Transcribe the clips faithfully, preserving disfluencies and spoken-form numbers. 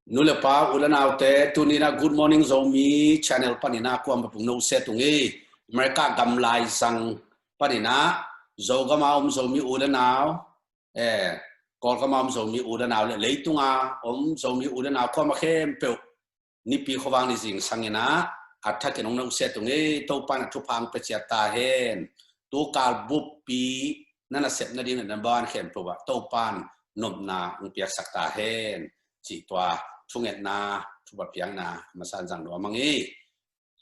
Nu le pa, u le naute, tuni-in ah Good Morning Zomi channel panin ah kuamah pung no se tung hi. America gam laizang panin ah Zogam a om Zomi u le nau, eh, Kawlgam a om Zomi u le nau le leitung a om Zomi u le nau kuamah khempeuh Nipi khuavak ni zingsang in ah a thakin hong no se tung hi. Topa'n a thupha hong pia ciat ta hen. Tu kal buppi na nasep nading le na ban khempeuh ah Topa'n nopna hong piaksak ta hen. Cih tua thungetna, thupha piakna masa-in zang nuam ing.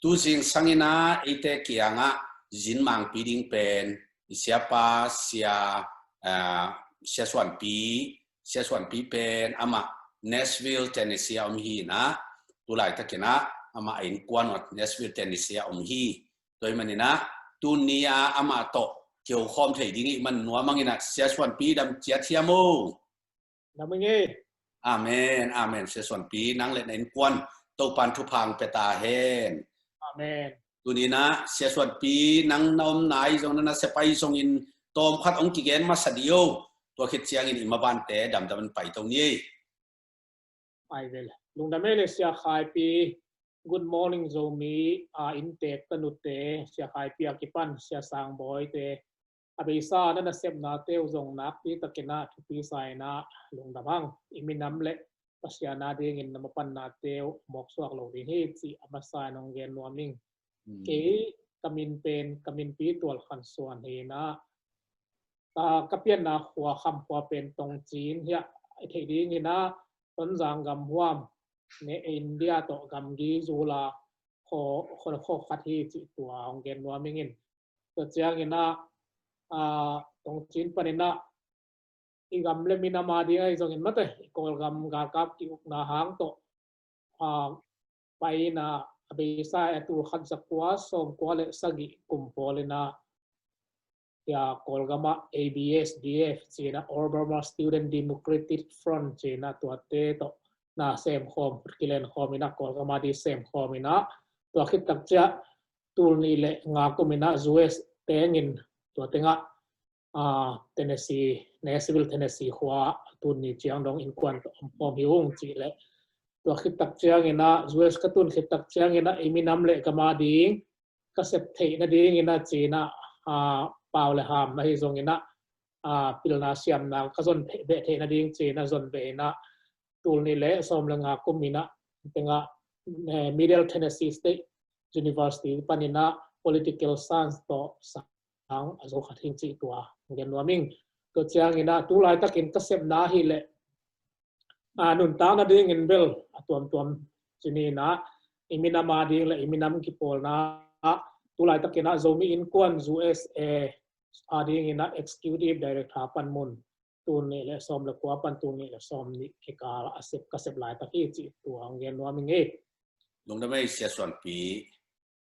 Tu zingsang in ah eite kiangah zin mangpi ding pen i siapa, sia, ah, Sia Suanpi, Sia Suanpi pen amah Nashville, Tennessee a om hi in ah, tu laitakin ah amah a innkuan uh Nashville, Tennessee a om hi. Tua ahih manin ah tuni-a amah tawh kiho khawm thei ding i hih man nuam ing in ah, Sia Suanpi, dam ciat hiam aw? Dam ing e. Amen, amen. Sia Suanpi, nang le na innkuan Topa'n thupha hong pia ta hen. Amen. Tuni-in ah Sia Suanpi, nang na omna ahi zong, na nasep ahi zongin tawmkhat hong kigen masa dih aw. Tua khit ciangin i mabante damdam in paito ni ei. Ai vel. Lungdam ei le Sia Khaipi, Good Morning Zomi a inntek tanute, Sia Khaipi a kipan Sia Sangbawite, a beisa na nasepnate uh zong nakpi takin ah thupi sa in ah lungdam hang. I minam le Pasian a dingin na mapannate uh mawksuak lo ding hi cih a masa-in hong gen nuam ing. Hmm. Kei ka min pen, ka minpi Tual Khan Suan hi in ah, ah, ka pianna khua, Kham khua pen Tongcin hi a, i theih ding in ah Tonzang gamhuam, ne, India tawh gamgi zula khaw, khaw, khaw khat hi cih tua hong gen nuam ing in. Tua ciangin ah, ah, Tongcin panin ah i gam le minam a ding ahi zongin mate, i Kawlgam galkap ki-ukna hang tawh, ah, pai in ah, a beisa a tul khat za kua sawm kua le sagih kum pawl in ah, tua Kawlgam ah A B S D F ci in ah, All Burma Student Democratic Front ci in ah, tuate tawh na sem khawm, kilen khawm in ah, Kawlgam a ding sem khawm in ah, tua khit tak ciang tul nih le nga kum in ah U S teng in, tua teng ah, ah, Tennessee, Nashville, Tennessee khua tul nih ciang dong innkuan tawh om khawm hi ung cih leh, tua khit tak ciangin ah, U S ka tun khit tak ciangin ah, i minam le gam a ding ka sep theih nadingin ah ci in ah, ah, pau le ham ahi zongin ah, ah, pilna siamna ka zon beh theih nading ci in ah zon beh in ah, tul nih le sawm le nga kum in ah, teng ah, eh, Middle Tennessee State University panin ah political science tawh sang a zo khat hi ing cih tua gen nuam ing. Tua ciangin ah tu laitakin ka sepna hi leh, ah, nuntak nadingin bel a tuamtuam ci ni in ah, i minam a ding le i minam kipawlna ah, tu laitakin ah Zomi Innkuan U S A a dingin ah Executive Director panmun tul nih le sawm le kua pan tul nih le sawm nih kikal a sep, ka sep laitak hi cih tua hong gen nuam ing e. Lungdam ei Sia Suanpi,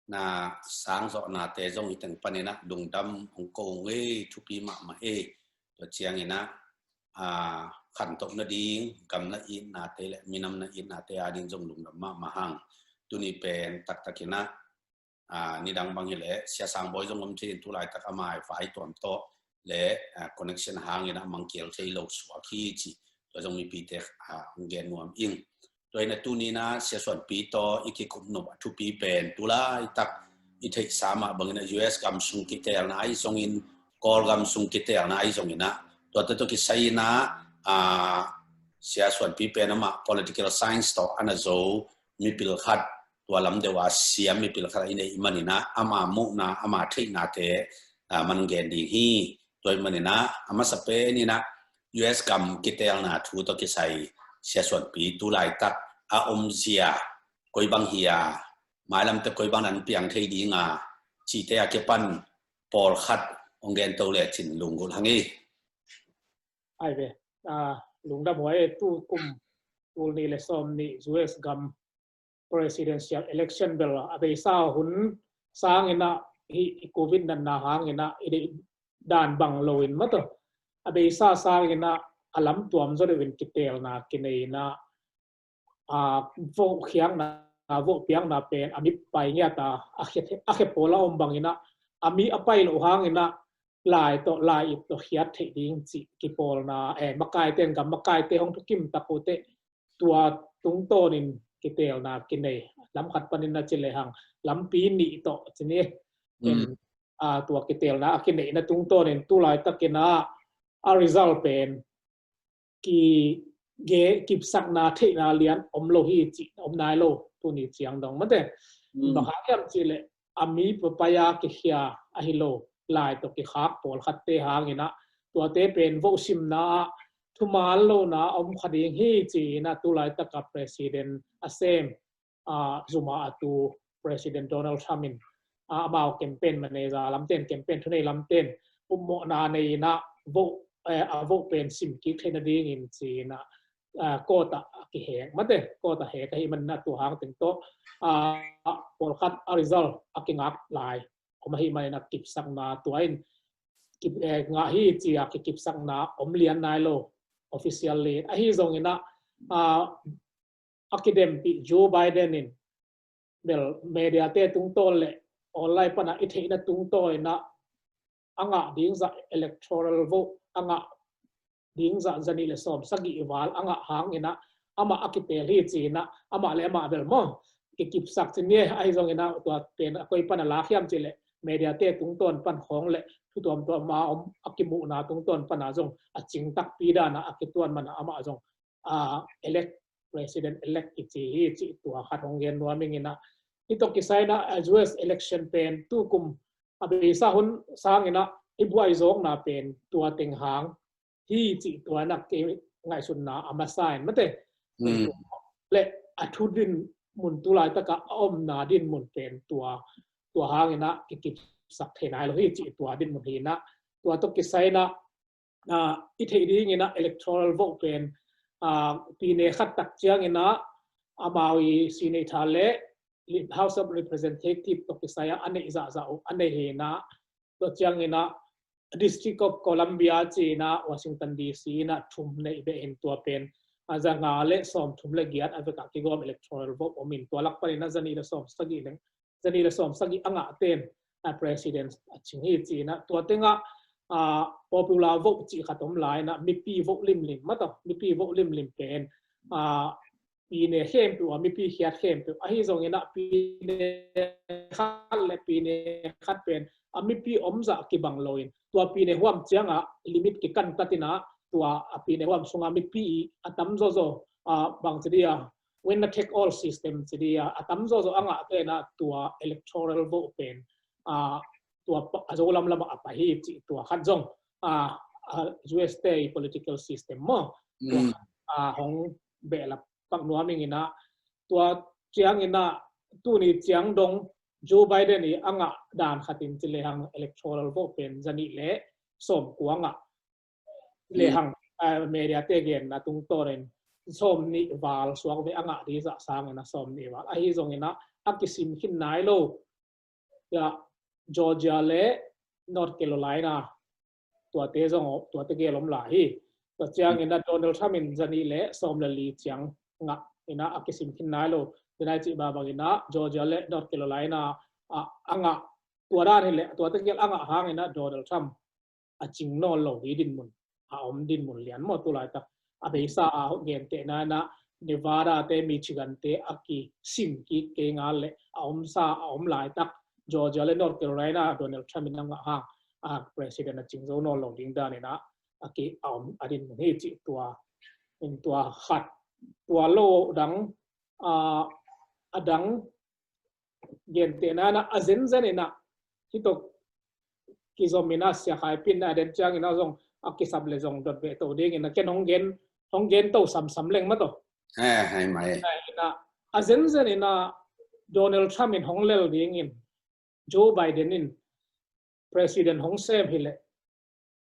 na sang zawhnate zong hi teng panin ah lungdam hong ko ung e, thupi mahmah e. Tua ciangin ah, ah, khantoh nading, gam na itnate le minam na itnate a ding zong lungdam mahmah hang. Tuni pen taktakin ah, ah, nidang bang hi leh Sia Sangbawi zong om thei in, tu laitak ama vai tuam tawh le, ah, connection hangin ah mangkil thei lo suak hi ci, tua zong mipite, ah, hong gen nuam ing. Tua in ah tuni in ah Sia Suanpi tawh i kikup nop a thupi pen tu laitak i theihsa mah bangin ah U S gam sung kiteelna ahi zongin, Kawlgam sung kiteelna ahi zongin ah, tuate tawh kisai in ah, ah, Sia Suanpi pen amah political science tawh a na zo mipil khat, tua lam deuh a siam mipil khat a i neih i hih manin ah, ama muhna, ama theihnate, ah, man gen ding hi. Tua ahih manin ah, a masa pen in ah U S gam kiteelna thu tawh kisai, Sia Suanpi tu laitak a omzia koi bang hi a, mailamte koi bang nan piang thei ding a, cihte a kipan pawlkhat hong gen to lecin lunggulh hang e. Ai ve, ah, lungdam huai e, tu kum tul nih le sawm nih U S gam presidential election bel a beisa hun sangin ah, hih i Covid natna hangin ah i deih dan bang loin mataw, a beisa sangin ah a lamtuam zaw deuhin kiteelna kinei in ah, ah, vote khiakna, vote piakna pen a mipai ngiat a, a khe, a khe pawl a om bangin ah, a mi a pai loh hangin ah lai tawh, lai-ip tawh khiat theih ding cih kipawlna, eh, makaite, gam makaite hong thukim tak uh teh, tua tungtawnin kiteelna kinei. Lam khat panin a ci lehang lampi nih tawh ci ni. Tua kiteelna a kineihna tungtawnin tu laitakin a result pen ki ge kipsakna theihna lian om lo hi cih om nai lo tuni ciang dong mate. Bang hang hiam cih leh a mi papai-a kikhia ahi lo lai tawh kikhak pawlkhatte hangin a tuate pen vote simna ah thuman lona a om kha ding hi ci-in a tu laitaka president a sem a, Zuma a tu President Donald Trump in a, amau campaign manager lamten, campaign thunei lamten upmawhna nei-in a vote, eh, a vote pen sim kik theihna dingin ci-in a, a, court ah a kihek mate, court ah hek ahih manin a tu hang teng tawh a, pawlkhat a result a kingak lai om ahih manin a kipsakna tua in kip, eh, ngah hi ci-a kikipsakna om lian nai lo officially. Ahi zongin a, a, a kidempih Joe Biden in bel mediate tungtawn le online pana i theihna tungtawn in a, a ngah ding zah electoral vote a ngah ding zah zanih le sawm sagih val a ngah hangin a, amah a kiteel hi ci-in a, amah le amah bel maw kikipsak ci ni. Ahi zongin a tua pen a koi pana lak hiam cih leh mediate tungtawn pan khawng le thu tuamtuam a om a kimuhna tungtawn pana zong a cing takpi dana a kituan mana amah zong a, elect, president elect kici hi cih tua khat hong gen nuam ing in a, hih tawh kisai in a, a, U S election pen tukum a beisa hun sangin a i buai zawkna pen tua teng hang hi cih tua in a kei ngaihsutna a masa in mate. Le a thu dinmun tu laitaka a omna dinmun pen tua, tua hangin a kikipsak thei nai lo hi cih tua dinmun hi in a, tua tawh kisai in a a, i theih dingin a electoral vote pen a, pine khat tak ciangin a amau i Senate le House of Representative tawh kisai a a neih zahzah uh a neih hi in a, tua ciangin a District of Columbia ci-in a Washington D C in a thum neih beh in tua pen a, za nga le sawm thum le giat a vekah kigawm electoral vote om in tua lak panin a zanih le sawm sagih leng zanih le sawm sagih a ngahten a president a cing hi ci-in a tua tengah a popular vote cih khat om lai in a mipi vote limlim mataw mipi vote limlim pen a pine khempeuh a mipi khiat khempeuh ahi zongin a pine khat le pine khat pen a mipi omzah kibang loin tua pine huam ciangah limit kikan tatin a tua a pine huam sunga mipi a tam zawzaw a bang ci dia winner take all system ci dia a tam zawzaw a ngahte in a tua electoral vote pen a tua a zo lamlamah a pai hi cih tua khat zong a, a U S te i political system maw tua a hong behlap pak nuam ing in a tua ciangin a tuni ciang dong Joe Biden i a ngah dan khatin ci lehang electoral vote pen zanih le sawm kua ngah lehang a, mediate genna tungtawnin sawm nih val suak ve a ngah dih zah sangin a sawm nih val ahi zongin a a kisim khin nai lo ya Georgia le North Carolina tuate zong tuate gel om lai hi. Tua ciangin a Donald Trump in zanih le sawm le li ciang ngah in a a kisim khin nai lo. Tua nai cih babangin a Georgia le North Carolina a a ngah tua dan hi le tuate gel a ngah hangin a Donald Trump a cing nawn lo hi dinmun a om dinmun lian maw tu laitak a beisa a gentehna in a Nevada te Michigan te a kisim kik kei ngal le a omsa a om laitak Georgia le North Carolina Donald Trump in a ngah hang a president a cing zo nawn lo ding dan in a a ki a om a dinmun hi cih tua in tua khat tua lo dang a a dang gentehna in a a zenzen in a hih tawh kizom in a Sia Khai Pin a den ciangin a zong a kisap le zong dot beh to dingin a ken hong gen hong gen to samsam leng mataw. Eh, hai mai. In a a zenzen in a Donald Trump in hong lel dingin Joe Biden in president hong sem hi leh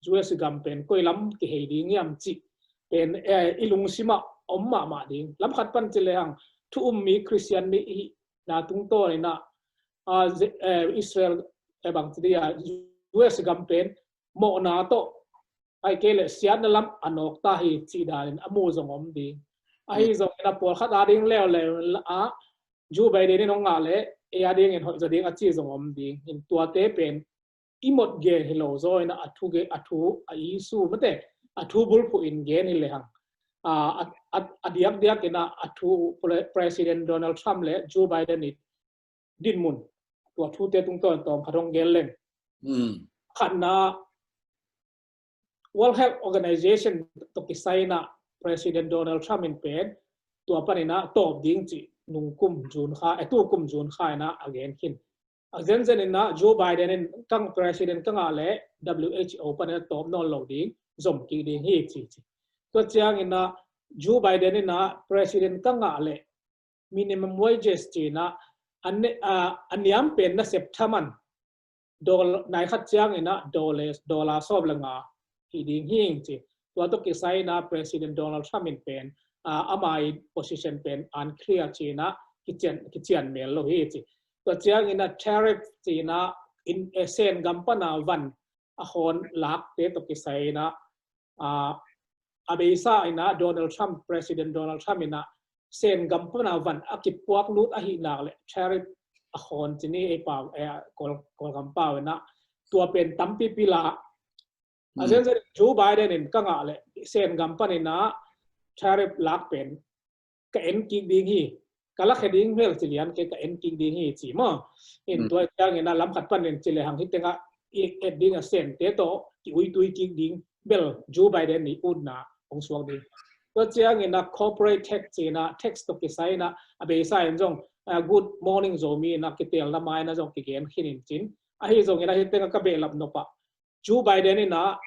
U S gam pen koi lam kihei ding hiam cih pen eh, i lungsimah om mahmah ding. Lam khat pan ci lehang thu um mi Christian mi i hihna tungtawn in a ah, Ze- eh, Israel eh, bang ci dia U S gam pen mawhna tawh ai kei le siatna lam a nawk ta hi cih danin a mu zong om ding. Ahi zongin a pawlkhat a ding leuleu a Joe Biden in hong ngah le ei a dingin hoih zaw ding a ci zong om ding. In tuate pen i mot gen hi lo zaw in a thu ge a thu a issue mate a thu bulphuh in gen hi lehang a, a, a, a diakdiak in ah a thu Pre-, President Donald Trump le Joe Biden i dinmun, tua thute tungtawn tawm khat hong gen leng. Khatna, World Health Organization tawh kisai in ah President Donald Trump in pen tua panin ah tawp ding cih nungkum June kha, eh, tukum June kha in ah a gen khin. A zenzen in ah Joe Biden in ka, President ka ngah leh W H O panin ah tawp nawn lo ding, zom kik ding hi ci ci. Tua ciangin ah Joe Biden in ah President ka ngah leh minimum wages ci in ah a ne-, a, a niam pen nasep thaman dol-, nai khat ciangin ah dollar, dollar sawm le nga hi ding hi ci. Tua tawh kisai in ah President Donald Trump in pen, a, ama i position pen unclear ci in ah kician, kician mel lo hi ci. Tua ciangin ah tariff ci in ah in, eh, Sen gam pan a van a hawn lakte tawh kisai in ah, a, a beisa in ah Donald Trump, President Donald Trump in ah Sen gam pan a van a kipuak lut ahih nak leh tariff a hawn ci ni ei pau, eh, Kawl, Kawlgam pau in ah tua pen tampipi la. A zenzen Joe Biden in ka ngah leh Sen gam pan in ah tariff lak pen ka en kik ding hi, ka lakhia ding mel ci lian kei, ka en kik ding hi ci maw. In tua ciangin ah lam khat panin ci lehang hi tengah i et ding a Sente tawh ki uitui kik ding bel Joe Biden i utna hong suak ding. Tua ciangin ah corporate tax ci in ah tax tawh kisai in ah a beisa in zong, ah, good morning Zomi in ah kitelna mai in ah zong kigen khin in cin. Ahi zongin ah hi tengah ka behlap nop ah Joe Biden in ah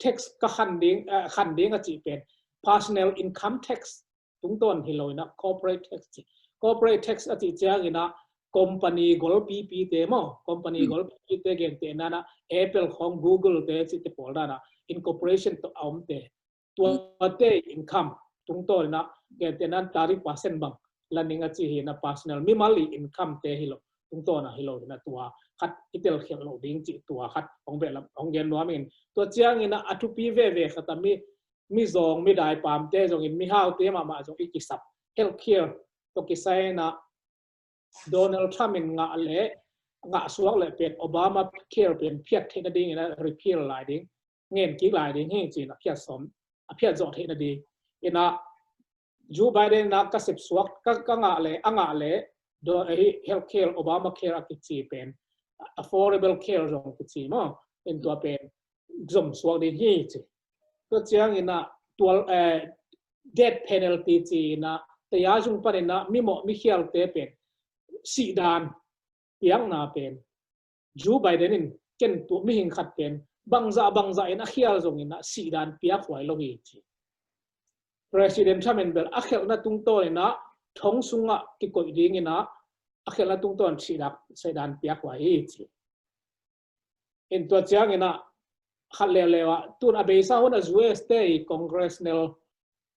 tax ka khan ding, eh, khan ding a cih pen personal income tax tungtawn hi lo in ah corporate tax ci. Corporate tax a cih ciangin ah company golpipite maw, company golpipite gentehna in ah Apple khawng, Google te cihte pawl dan ah incorporation tawh a omte, tuate income tungtawn in ah gentehna in thirty percent bang la ning a ci hi in ah personal, mimal i income te hi lo, tungtawn ah hi lo hi in ah tua khat i telkhialh loh ding cih tua khat hong behlap, hong gen nuam in. Tua ciangin ah a thupi veve khat ah mi, mizawng, midaipamte zongin, mihaute mahmah zong i kisap healthcare tawh kisai in ah Donald Trump in ngah leh, ngah suak leh pen Obamacare pen phiat theih nadingin ah repeal lai ding, ngen kik lai ding hi ci in ah phiat sawm, a phiat zawh theih nading. In ah Joe Biden in ah ka sep suak, ka, ka ngah leh, a ngah leh, do, eh, healthcare, Obamacare a kici pen, Affordable Care zong kici maw. In tua pen zom suak ding hi ci. Tua ciangin ah tual, eh, death penalty ci in ah taya zung panin ah mimawh mikhialte pen sihdan piakna pen Joe Biden in ken tua mihing khat pen bangzah bangzah in a khial zongin ah sihdan piak huai lo hi ci. President Trump in bel a khelhna tungtawn in ah thong sungah kikoih dingin ah a khelhna tungtawn sihdan, sihdan piak huai hi ci. In tua ciangin ah khat leuleu ah tun a beisa hun a U S te i congressional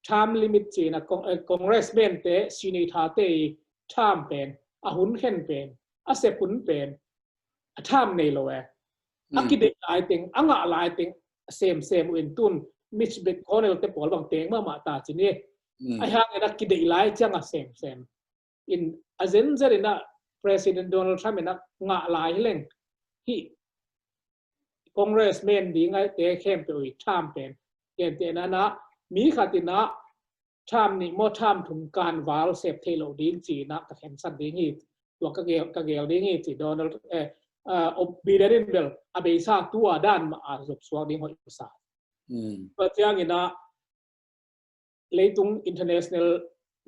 term limit ci in ah con-, eh, congressman te, senator te i term pen, a hun khen pen, a sep hun pen a term nei lo e. A kideih lai teng, a ngah lai teng a semsem uh in tun Mitch McConnell te pawl bang teng mahmah ta ci ni. Ahi hangin a kideih lai ciang a semsem. In a zenzen in ah President Donald Trump in ah ngah lai hi leng hih congressman ding a te khempeuh i term pen, gentehna in ah mi khat in ah term nih maw term thum kan val sep theih loh ding ci in ah ka khensat ding hi. Tua ka gel, ka gel ding hi ci Donald, eh, ah, Biden in bel a beisa tua dan mah a zop suak ding hoih sa. Tua ciangin ah leitung international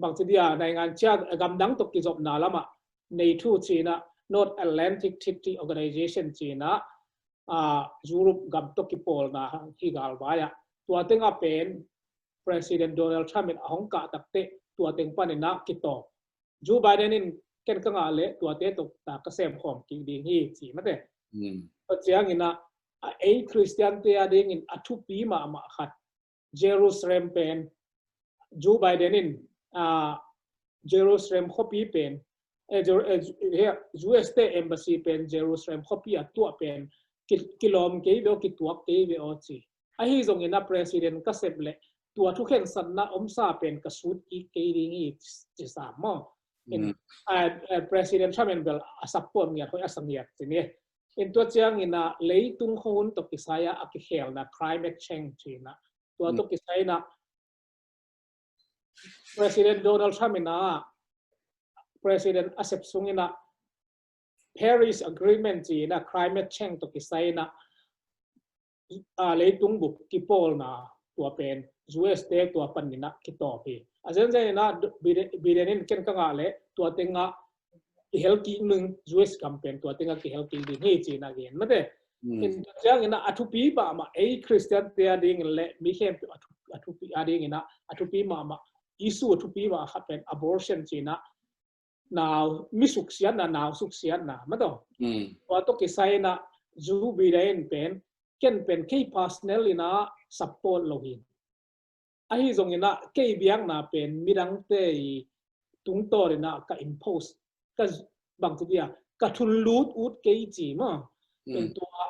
bangci dia naingan ciat, gamdang tawh kizopna lamah NATO ci in ah, North Atlantic Treaty Organization ci in ah, ah, Europe gam tawh kipawlna hi galvai ah. Tua tengah pen President Donald Trump in a hong kah takteh tua teng panin ah kitawp. Joe Biden in ken ka ngah leh tuate tawh ta ka semkhawm kik ding hi ci mate. Tua ciangin ah a ei Khristiante a dingin a thupi mahmah khat Jerusalem pen, Joe Biden in, ah, Jerusalem khuapi pen, eh, Jeru-, eh, Ju-, eh, U S te embassy pen Jerusalem khuapi a tuah pen ki, kilawm kei ve aw, kituak kei ve aw ci. Ahi zongin a president ka sep leh tua thukhensatna omsa pen ka sut kik kei ding hi ci sa maw. In, ah, ah, President Trump in bel a support ngiat hoih a sa ngiat ci ni. In tua ciangin ah leitung khuahun tawh kisai ah a kikhelna climate change ci in ah tua tawh kisai in ah President Donald Trump in ah, President a sep sung in ah, Paris Agreement ci in ah, climate change tawh kisai in ah, a, leitung bup kipawlna tua pen U S te tua pan in ah kitawp hi. A zenzen in ah Biden, Biden in ken ka ngah leh tua teng ah kihel kik ning, U S gam pen tua teng ah kihel kik ding hi ci in ah gen mate. Mm. In tua ciang in ah a thupi mahmah ei Christian te a ding in leh mi khempeuh a thu, a thupi a ding in ah a thupi mahmah, issue a thupi mahmah khat pen abortion ci in ah, nau, mi suksiatna, nau suksiatna mate. Mm. Tua tawh kisai in ah Joe Biden pen, ken pen kei personal in ah support lo hi. Ahi zong in ah kei biakna pen midangte i tungtawn in ah ka impose, ka bangci dia, ka thunlut ut kei ci maw. Mm. In tua,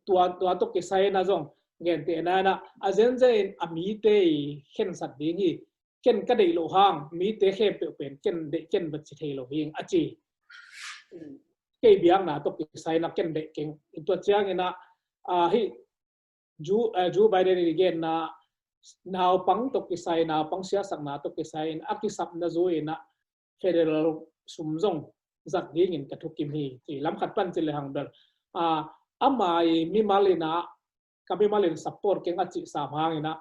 tua, tua tawh kisai in ah zong gentehna in ah a zenzen in a mite i khensat ding hi. Ken ka deih loh hang mite khempeuh pen ken deih ken bang ci thei lo hing a ci. Kei biakna tawh kisai in ah ken deih keng. In tua ciang in ah, a, hi Joe, a, Joe Biden in i genna naupang tawh kisai, naupang siasakna tawh kisai in a kisapna zui in ah federal sum zong zat ding in ka thukim hi ci. Lam khat pan ci lehang bel, a, ama i mimal in ah, ka mimal in support keng a cih sam hang in ah,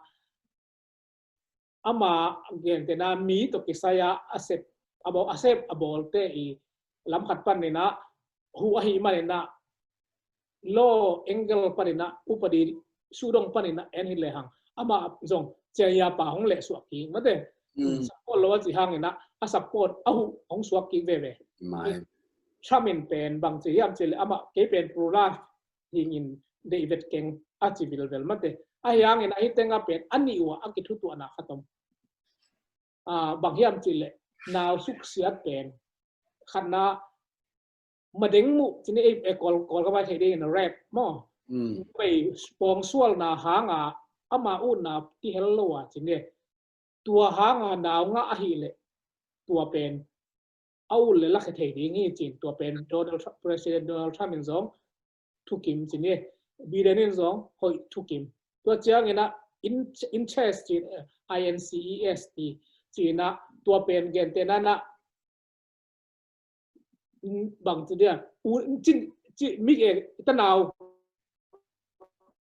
ama gentehna mi tawh kisai a a sep, a bawl, a sep a bawlte i lam khat pan in ah huh ahih man in ah law angle pan in ah, upadi sudong pan in ah en hi lehang, ama zong ciang a pa hong leh suak kik mate. Mm. Support lo a cih hang in ah a support a huh hong suak kik veve. Mai. Trump in pen bang ci hiam ci leh ama kei pen pro-life hing in deih vet keng a ci vilvel mate. Ahi hang in ah hih teng ah pen a nih uh ah a kithutuahna khat om. A, bang hiam ci leh nau suksiat pen khatna, madeng muh ci ni, e, e, Kawl, Kawl ka vai thei ding in rape maw. Mm. Bei pawngsualna hang a ama utna kihel lo a ci ni. Tua hang a nau ngah ahih leh tua pen a ut leh lakhia thei ding hi ci in tua pen Donald Trump, President Donald Trump in zong thukim ci ni, Biden in zong hoih thukim. Tua ciang in ah in, incest ci in, eh, I N C E S T ci in ah tua pen gentehna in ah, mm, bang ci dia, u, cin, ci, mi e, tanau,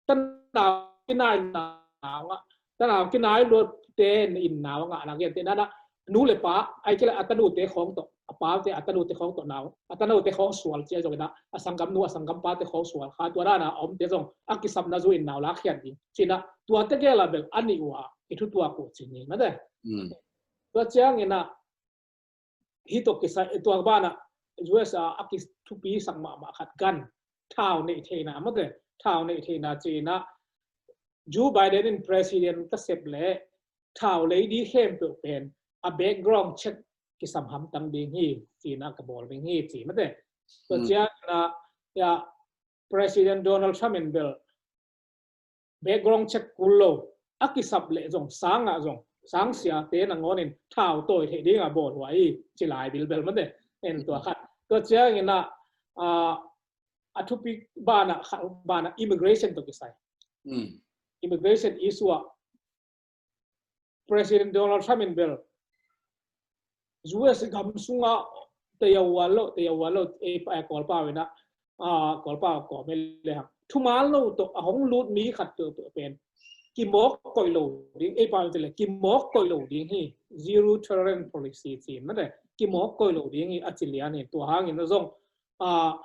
tanau kinai nau ngah, tanau kinai luat te in nau ngah na gentehna in ah, nu le pa, ahih kei leh a tanute khawng tawh, a pate a tanute khawng tawh nau, a tanute khawng sual ci a zong in ah, a sanggamnu, a sanggampate khawng sual kha, tua dan a omte zong a kisapna zui in nau lakkhiat ding ci in ah, tuate gel a bel a nih uh ah kithutuak uh ci ni mate. Mm. Tua ciang in ah hih tawh kisai, tua ban ah U S a a kithupisak mahmah khat gun, thau neih theihna mate, thau neih theihna ci in ah Joe Biden in president ka sep leh thau lei ding khempeuh pen a background check kisam hamtang ding hi ci in ah ka bawl ding hi ci mate. Tua, mm, ciang in ah, ya, President Donald Trump in bel background check kul lo, a kisap leh zong sang ah zong, sang siate nangawn in thau tawi theih ding a bawl huai hi ci lai bilbel mate. En tua khat. Tua ciang in ah, a, a thupi ban ah, kha-, ban ah immigration tawh kisai. Mm. Immigration issue ah President Donald Trump in bel U S gam sungah tayawal lo, tayawal lo, e, pa, e, Kawlpau in ah, a, Kawlpau kawm e lehang, thuman lo tawh a hong lut mi khat peuhpeuh pen kimawk koih lo ding, ei pau in ci leh kimawk koih lo ding hi, zero tolerance policy ci in mate, kimawk koih lo ding hi a ci lian hi. Tua hang in zong, a,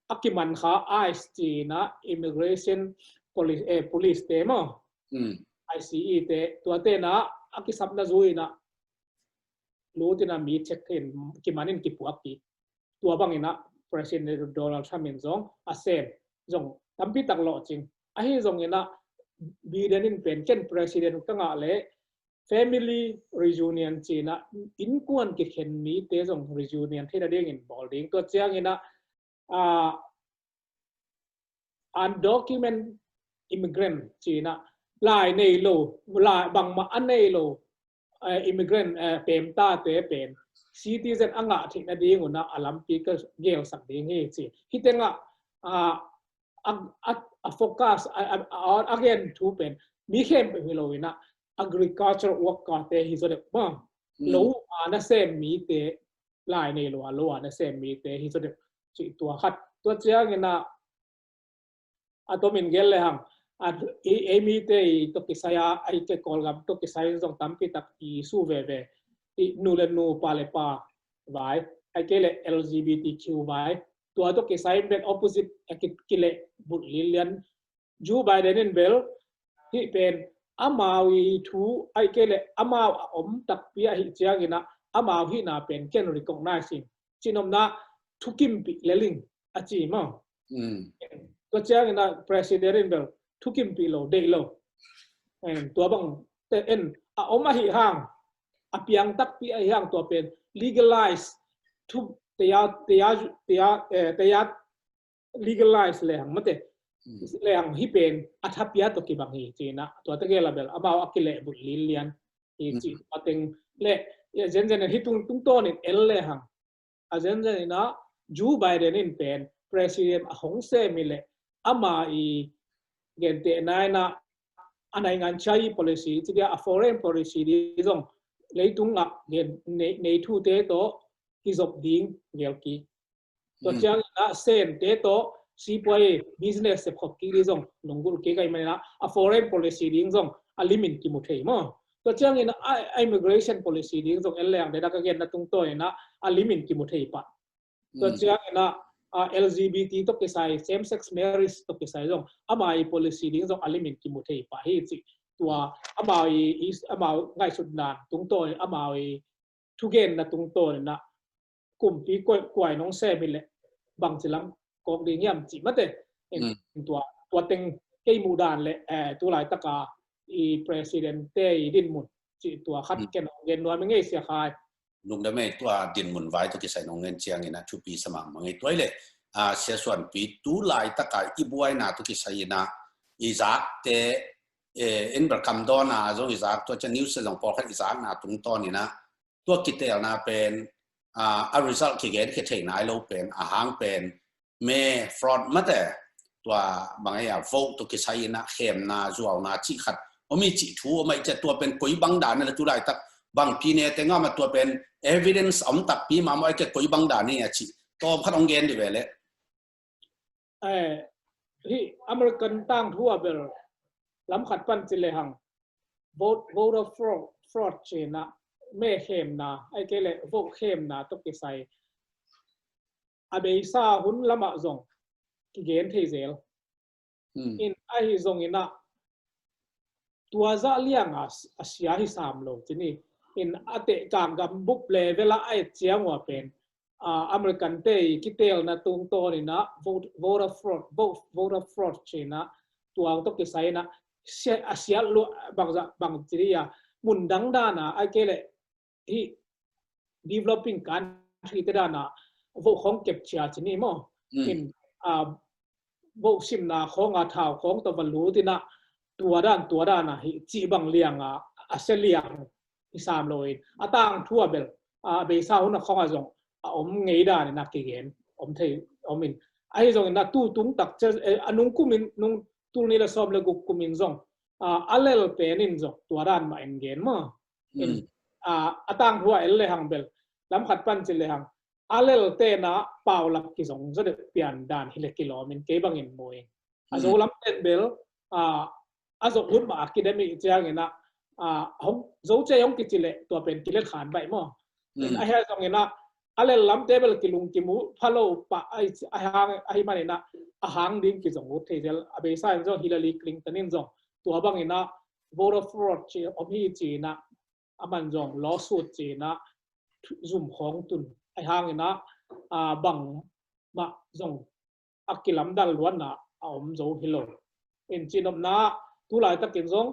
a kiman kha ICE ci in ah immigration police, eh, police te maw. Mm. ICE te, tuate in ah a kisapna zui in ah lut in ah mi check in kiman in kipuak kik. Tua bang in ah President Donald Trump in zong a sem zong tampi tak lawhcing. Ahi zong in ah Biden in pen ken president ka ngah leh family reunion ci in ah innkuan kikhen mite zong reunion theihna ding in bawl ding. Tua ciang in ah, a, undocumented immigrant ci in ah, lai nei lo, lai bangmah a nei lo, eh, immigrant, eh, pemtate pen citizen a ngah theihna ding un ah a lampi ka gelsak ding hi ci. Hih teng ah, a, a, a, a focus, a, a, a, a gen thu pen mi khempeuh hi lo in ah, agriculture worker te hi zaw deuh maw. Lo a nasem mite, lai nei lo a lo a nasem mite hi zaw deuh cih tua khat. Tua ciangin ah a tomin gel le hang, a, ei, ei mite i tawh kisai a, ei ke Kawlgam tawh kisai zong tampi tak i su veve, i nu le nu, pa le pa vai, ei ke le L G B T Q vai, tua tawh kisai in bel opposite a ki, kileh bulh lilian. Joe Biden in bel hih pen amau i thu, ei ke le amau a om takpi ahih ciangin ah amau hihna pen ken recognize in, cihnopna thukimpih leling a ci maw. Tua ciangin ah president in bel thukimpih lo, deih lo. Tua bang te en a om ahi hang, a piang takpi ahi hang tua pen legalize, thu teya, teya, teya, eh, teya legalize le hang mate. Le hang hih pen a thapia tawh kibang hi cih na, tua tegel a bel amau a kileh bulh lilian hi cih tua teng le, zenzen hih tung, tungtawnin el le hang a zenzen in ah Joe Biden in pen president a hong sem hi leh ama i gentehna in ah a naingan chia i policy ci dia, a foreign policy ding zong leitung ah gen nei, nei thute tawh kizop ding gel kik. Tua ciangin ah sente tawh sipuai business sepkhop kik ding zong lunggulh kik ahih manin ah a foreign policy ding zong a limin kimu thei maw. Tua ciangin a, a immigration policy ding zong en leng dedak a genna tungtawnin ah a limin kimu thei pah. Tua ciangin ah, a, L G B T tawh kisai, same sex marriage tawh kisai zong ama i policy ding zong a limin kimu thei pah hi cih. Tua ama i, i, ama ngaihsutna tungtawnin, ama i thugenna tungtawnin ah kumpi kuai, kuai nong sem hi leh bangci lam kawk ding hiam cih mate. Tua, tua teng kei muh dan le, eh, tu laitaka i president te i dinmun cih tua khat ken hong gen nuam i ngei Sia Khai. Lungdam ei, tua dinmun vai tawh kisai nong gen ciangin ah thupi sa mahmah ngei. Tua i le, a, Sia Suanpi, tu laitaka i buaina tawh kisai in ah i zakte, eh, in bel kam dawn a zong i zak, tua ciang news zong pawlkhat i zakna tungtawnin ah tua kiteelna pen, a, a result kigen khia thei nai lo pen, a hang pen, me fraud mate, tua bang ei a vote tawh kisai in ah khemna, zuauna cih khat om hi cih thu om ei, tua pen koi bang dan a le tu laitak bangpi ne teng a ma, tua pen evidence om takpi mahmah ei, ke koi bang dan hi a cih tawm khat hong gen dih ve le. Eh, hih American tangthu a bel lam khat pan ci le hang vote, voter fraud, fraud cih na, me khemna, ei ke le vote khemna tawh kisai a beisa hun lamah zong kigen thei zel. In ahi zongin ah tua zah liang a, a sia hi sam lo ci ni. In a tehkak gambup level ah a et ciang ua pen, a, American te i kiteelna tungtawnin ah vote, voter fraud, vote, voter fraud cih na, tua tawh kisai in ah sia, a siat lua bangzah bang ci ni a, mun dang dan a, ei ke le hih developing country te dan a vote khawng kepcia ci ni maw. In, a, vote simna khawng a thau khawng tawh va lut in ah tua dan, tua dan a hih cih bang liang a, a sia liang hi sam lo in, a tangthu a bel, a, beisa hun a khawng a zong a om ngei dan in ah kigen om thei om in. Ahi zongin ah tu tung tak cia, eh, a nung kumin, nung tul nih le sawm le guk kumin zong, a, a lel pen in zong tua dan mah en gen maw. In, a, a tangthu a en le hang bel lam khat pan ci le hang a lel te na paulap kizong zaw deuh pian dan hi le kilawm in kei bangin mu in. A Zo lam ten bel, a, a zok hun mah a kidem i ciangin ah, a, hong, Zo cei hong kici le tua pen kilet khan baih maw. In ahi zongin ah a lel lamte bel kilung kimu pha lo pah ahi, ahi hang, ahi manin ah a hang ding kizong ut thei zel. A beisa in zong Hillary Clinton in zong tua bangin ah voter fraud ci om hi ci in ah a man zong lawsuit ci in ah zum khawng tun. Ahi hangin ah, a, bang mah zong a kilamdal luatna a om zo hi lo. In cihnopna tu laitakin zong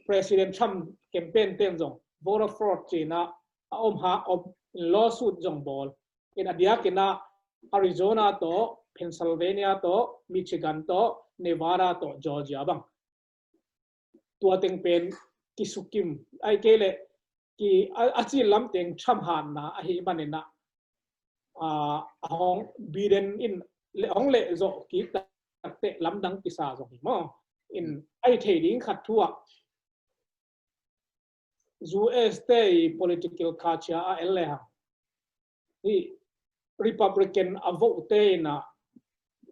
President Trump campaign ten zong voter fraud ci in ah a om ha, om in lawsuit zong bawl. In a diakin ah Arizona tawh, Pennsylvania tawh, Michigan tawh, Nevada tawh, Georgia bang tua teng pen kisukim, ei ke le ki, a, a cil lam teng Trump hatna ahi manin ah, a, a hong Biden in le hong leh zawh kik tak teh lamdang kisa zong hi maw. In ahi thei ding khat thu ah U S te i political culture a en le hang, hi Republican a vote te in a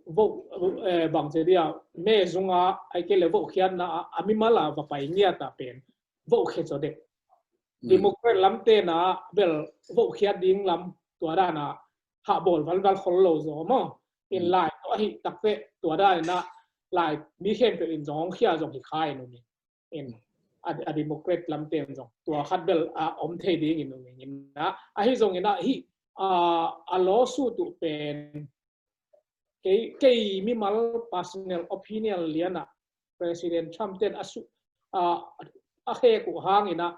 vote, eh, bang ci dia, me zunga ai ke le vote khiatna a, a mimal a va pai ngiat a pen vote khia zaw dek. Democrat lam te na bel vote khiat ding lam tua dan a ha bawl valval khol lo zaw maw. In lai tawh ahi takte tua dan in a lai mi khempeuh in zong hong khia zong hi kha in um in. In a, a Democrat lam te in zong tua khat bel a om thei ding in um in a. Ahi zong in a hi a, a lawsuit uh pen kei, kei mimal personal opinion lian a President Trump ten a su, a, a hek uh hang in a,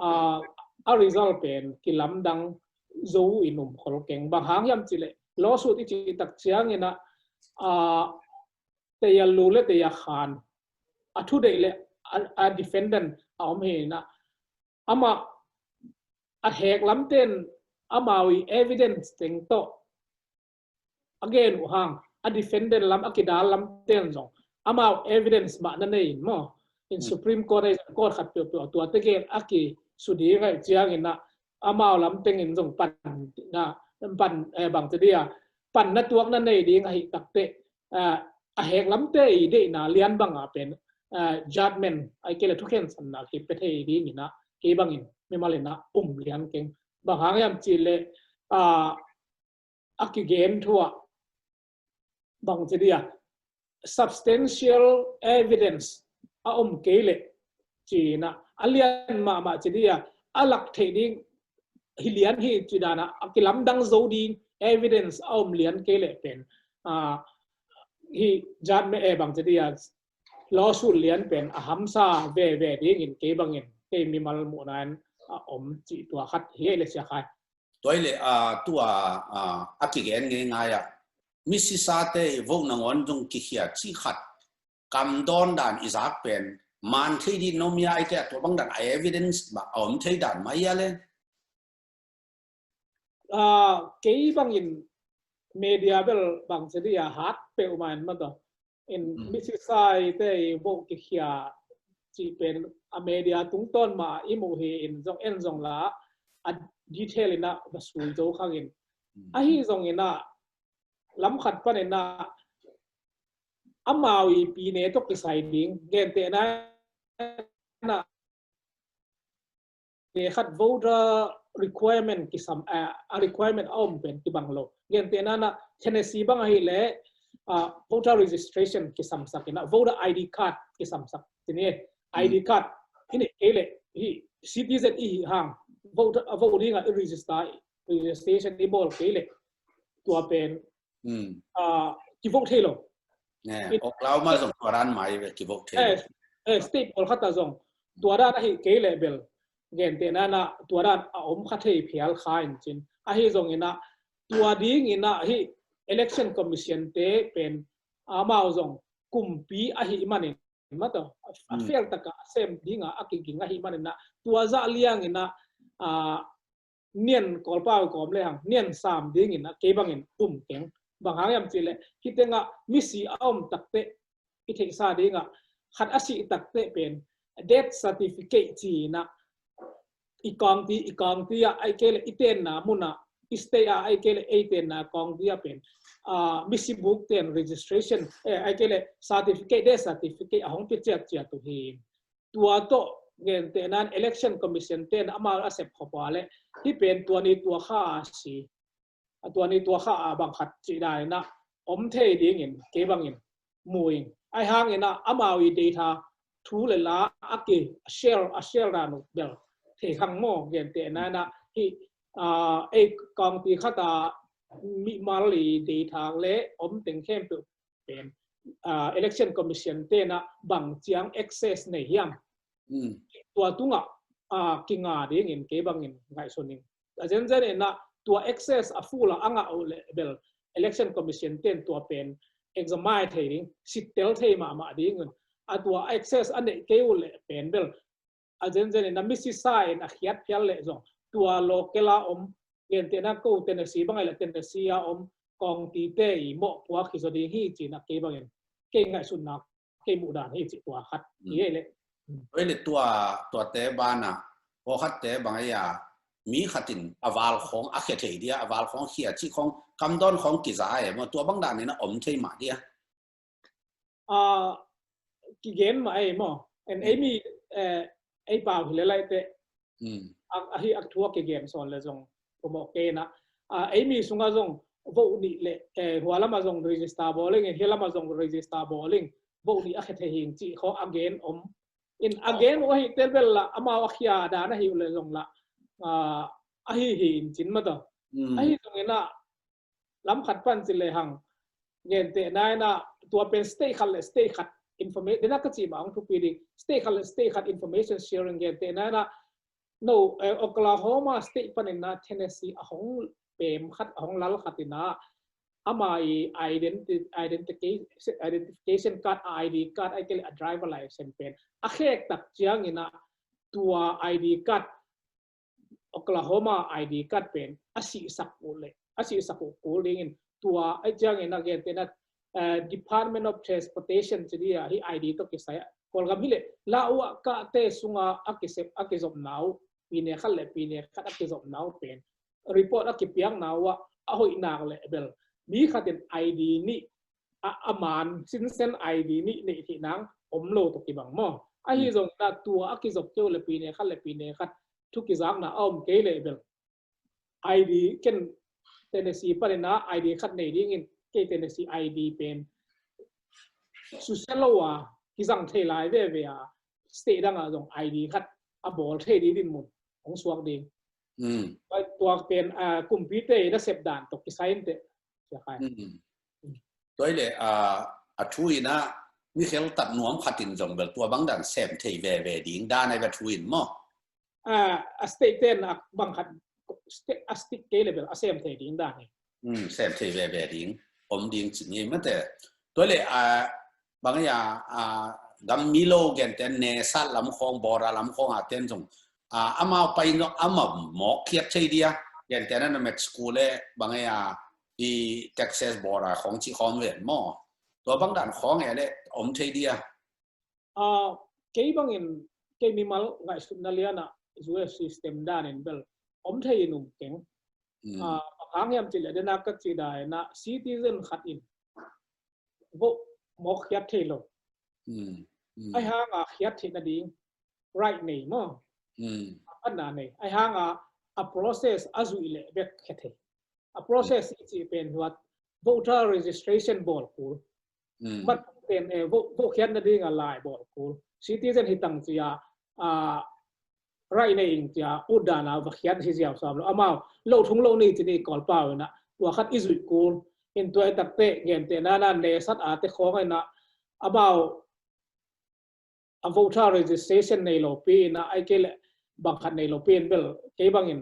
a, a result pen kilamdang zo in um khol keng. Bang hang hiam ci le lawsuit i ci tak ciang in a, a, tei a lu le tei a khan a thu deih le a, a defendant a om hi in a, ama a hek lam ten amau i evidence teng tawh a gen uh hang, a defendant lam, a kidal lam ten zong amau evidence mah na nei in maw. In Supreme Court ai court khat peuhpeuh tua te gen a kisu ding ai ciang in a, amau lam teng in zong pan na, pan, eh, bang ci dia, pan na tuak na nei ding ahi takte, eh, a hek lam te i deihna lian bang a pen, eh, judgment ai ke le thukhen sanna kipia thei ding in a, kei bang in mimal in a um lian keng. Bang hang hiam ci le, ah, a kigen thu ah bang ci dia, substantial evidence a om kei le ci in a, a lian mahmah ci dia, a lak theih ding hi lian hi ci dan a, a kilamdang zo ding evidence a om lian kei le pen, ah, hi judgment, eh, bang ci dia, lawsuit lian pen a hamsa veve ding in kei bang in, kei mimal muhna in a om ci tua khat hi le sia khai. Tua i le, ah, tua, ah, a kigen ngei ngai ah, misisa te i vote nangawn zong kikhia ci khat kam dawn dan i zak pen man thei di no mia i te a tua bang dan a evidence mah a om thei dan mah ia le. Ah, kei bang in media bel bang ci dia hat peuh mah in mah tawh. In misisa i te i vote kikhia ci pen a media tungtawn mah i muh hi in zong en zong la a detail in a va sul zo khang in. Ahi zong in a lam khat pan in a amau i pi ne tawh kisai ding, gentehna in a ne khat voter requirement kisam, eh, a requirement a om pen kibang lo. Gentehna in a Tennessee bang ahi le, ah, voter registration kisamsak in a voter I D card kisamsak. Ci ni, I D card hi ne kei le hi citizen i hi hang voter, a vote ding a i register, registration i bawl kei le tua pen, ah, kivote thei lo. Ne, Oklahoma zong tua dan mai ve kivote thei lo. Eh, state pawlkhat ah zong tua dan ahi kei le bel gentehna in a tua dan a om kha thei phial kha in cin. Ahi zong in a tua ding in a hi election commission te pen amau zong kumpi ahi man in mah tawh a fel taka a sem ding a a kiging ahi man in a tua zah liang in a, ah, nian kawlpau kawm le hang nian sam ding in a kei bang in um keng. Bang hang hiam ci le hi teng a misi a om takte i theihsa ding a khat a sih takte pen death certificate ci in a i county, i county ah ai ke le i tenna mun ah, i state ah ai ke le ei tenna county ah pen, ah, misi buk ten registration, eh, ai ke le certificate, death certificate a hong pia ciat ciat uh hi. Tua tawh gentehna in election commission ten amau a sep khop a le hi pen tua ni tua kha a si, a tua ni tua kha a bang khat ci dan in a om thei ding in kei bang in mu in. Ai hang in a amau i data thu le la a ki share, a share dan uh bel thei khang maw, gentehna in a hi, ah, ei county khat a mimal i data le om teng khempeuh pen, ah, election commission ten a bang ciang access nei hiam. Tua tungah, ah, kinga ding in kei bang in ngaihsun in. A zenzen in a tua access a full a a ngah uh le bel election commission ten tua pen examine thei ding, sittel thei mahmah ding in. A tua access a neih kei uh le pen bel a zenzen in a misi sa in a khiat phial le zong tua local a om, gentehna ko Tennessee bang ai le Tennessee a om kong ti te i mawh puak hi zaw ding hi ci in a kei bang in kei ngaihsutna kei muh dan hi ci tua khat hi ei le. Oi le tua, tua te ban a Pawlkhatte bang a ia mi khatin a val khawng a khia thei dia, a val khawng khia cih khawng kamdawn khawng kiza e maw, tua bang danin a om thei mah dia. A kigen mah ei maw. En ei mi ei pau hi le laite. Ahi a thu a kigen sawn le zong pumawh kei na. Ei mi sunga zong vote nih le hua lama zong register bawling, hia lama zong register bawling, vote nih a khia thei hing cih khaw a gen om. In a gen uh ahi tel bel la amau a khia dan ahi uh le zong la ahi hi in cin mata. Ahi zong ina lam khat pan ci le hang gentehna ina tua pen state khat le state khat information dena ka ci ma hong thupi ding, state khat le state khat information sharing gentehna ina no Oklahoma state panin na Tennessee a hong pem khat a hong lal khat ina ama i identification card, I D card ai kei le a driver license pen a khek tak ciang ina tua I D card Oklahoma I D card pen a sihsak uh le a sihsak uh kul dingin tua a ciangin a gentehna Department of Transportation ci dia hi I D tawh kisai Kawlgam hi le la uh a kahte sunga a kisep a kizopna uh pine khat le pine khat a kizopna uh pen report a kipiakna uh a hoih nak le bel mi khatin I D nih a man sinsen I D nih neih theih nang om lo tawh kibang maw. Ahi zong na tua a kizop keu le pine khat le pine khat thu kizakna a om kei le bel I D ken Tennessee panina I D khat nei dingin kei Tennessee I D pen susia lo a kizang thei lai veve a state danga zong I D khat a bawl thei ding dinmun hong suak ding. Tua pen kumpite nasep dan tawh kisai inteh. Tua ile a thu ina mi khel tat nuam khatin zong bel tua bang dan sem thei veve ding dan ai va thu in maw. A state ten a bang khat a stick kei le bel a sem thei ding dan hi. Sem thei veve ding om ding ci ngi mate. Tua ile a bang ia a gam mi lo gentehna sat lam khawng bora lam khawng a ten zong amau pai no ama mawk khiat thei dia gentehna na med school le bang ia i Texas bora khawng ci khawm ven maw. Tua bang dan khawng e le om thei dia. Kei bangin kei mimal ngaihsutna liana U S system danin bel om thei in um keng. Bang hang hiam cih le dena ka cih daina citizen khat in vote mawk khiat thei lo. Ai hanga khiat theih nading right nei maw. Anna nei ai hanga a process a zuih le bek khia thei. A process i cih pen huat voter registration bawl kul. Mat pen vote khiat nading a lai bawl kul. Citizen hi tang cia right nei ing cia ut dana va khiat hi ziau sam lo amau lo thung lo ni ci ni Kawlpau ina tua khat i zuih kul. In tua i takte gentehna na nesat a te khawng ina amau a voter registration nei lo pi ina ai kei le bang khat nei lo pi in bel kei bangin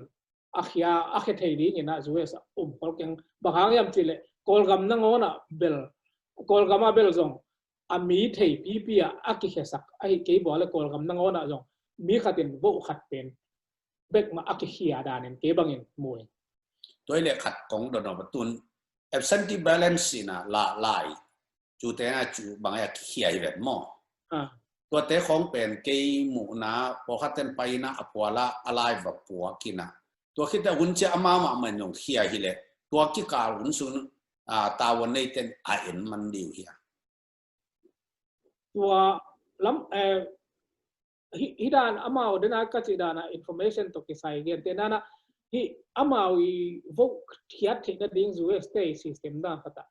a khia a khia thei ding ina U S a um khol keng. Bang hang hiam cih le Kawlgam nangawna bel Kawlgama bel zong a mi thei pipi a a kikhiasak ahi kei bua le Kawlgam nangawna zong mi khatin vote khat pen bek ma a kikhia danin kei bangin mu hi. Tua ile khat kong don a tun absentee balance ina la lai cute na cu bang a kikhia hi vet maw. Tuate khawng pen kei muhna pawlkhat ten paina a puala a lai va puak ina tua khite hun cia amau mahmah in zong khia hi le tua kikal hun sun tavuan nei ten a en man diu hi a. Tua lam hi dan amau dena ka cih dana information tawh kisai gentehna na hi amau i vote khiat theih nading U S te system dan khat a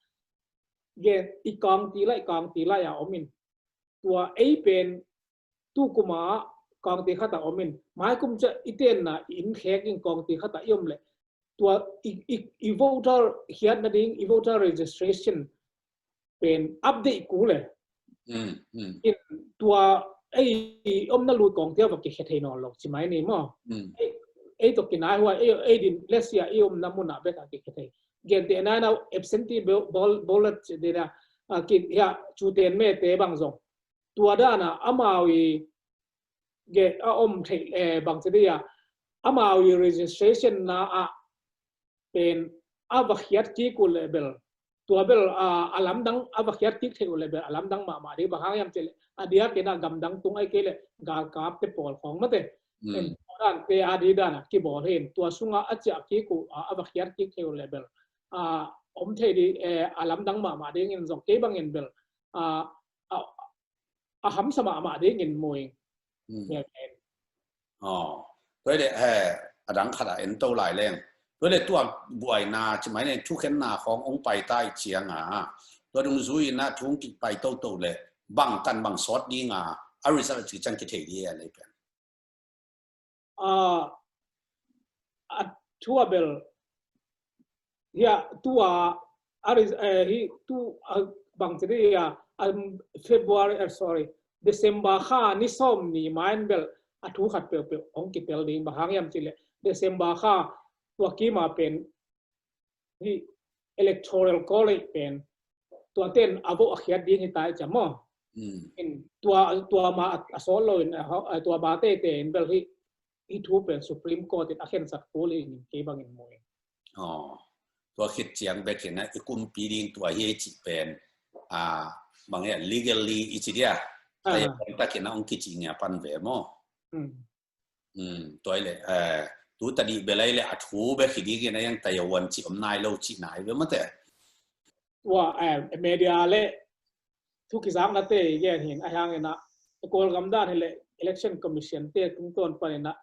gen i kawngti lai kawngti lai a om in tua ei pen tu kuma kawngti khat a om in mai kum cia i tenna i inn khek in kawngti khat a i om le tua i voter khiat nading i voter registration pen update kul le. Tua ei omna lut kawngti a va kikhia thei nawn lo ci mai ni maw. Ei tawh kinai hua ei din lesia i omna muna bek a kikhia thei. Gentehna na absentee ballot dena kihia cuten mete bang zong tua dana amau i ge a om thei bang ci dia amau i registration na a pen a va khiat kik uh le bel tua bel a lamdang a va khiat kik thei uh le bel a lamdang mahmah ding bang hang hiam cih le a diakin a gamdang tung ai kei le galkap te pawl khawng mate. Tua dan te a di dan a kibawl hi in, tua sungah a ciah kik uh a, a va khiat kik thei uh leh bel a om thei di, eh, a lamdang mahmah dingin zong kei bangin bel a, a, a hamsa mahmah dingin mu ing. Aw, tua hi leh, he, a dang khat ah en to lai leng. Tua hi leh tua buaina ci mai nen thukhenna khawng ong pai ta i ciang a, tua dungzui in a thu ong kipai toto leh bang tan bang sawt ding a, a result ci ciang kithei di a lei pen. A, a thu a bel hia tua a ri-, eh, hi tu a bang ci di a, a February, eh, sorry, December kha ni sawm ni main bel a thu khat peuhpeuh hong kitel ding, bang hang hiam ci leh December kha tua kima pen hi Electoral College pen tua ten a vote a khiat ding hi ta i ciam maw? In tua, tua ma a sawt lo in, a, tua ma teitei in bel hi, hi thu pen Supreme Court in a khensat kul hi in kei bangin mu ing. Aw, tua khit ciang bek in a i kumpi ding tua hi cih pen, a, bang hi a legally i ci dia. Tayawan takin a ong kici ngia pan ve maw? Tua hi leh, eh, tu tadih bel a hi leh a thu bek hi dingin a yang tayawan ci om nai lo ci nai ve mate. Tua, eh, media le thu kizakna te i gen hin a hang in a Kawlgam dan hi leh Election Commission te tungtawn pan in a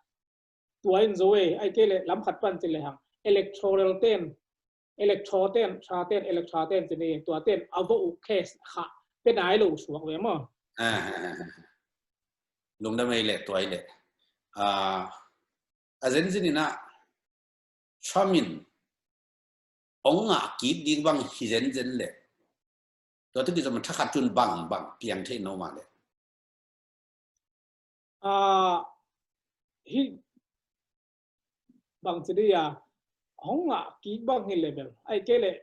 tua in zo ei, ai kei leh lam khat pan ci leh hang electoral ten, electoral ten, tra ten, electoral ten ci ni, tua ten a vote uh case kha pe nai lo suak ve maw? Lungdam ei leh tua hi leh. A, a zenzen in a Trump in ong ngah kik ding bang hi zenzen leh tua tu kizom thakhat cun bang bang piang thei no mah leh. A, hi bang ci di a hong ngah kik bang hi leh bel ai kei leh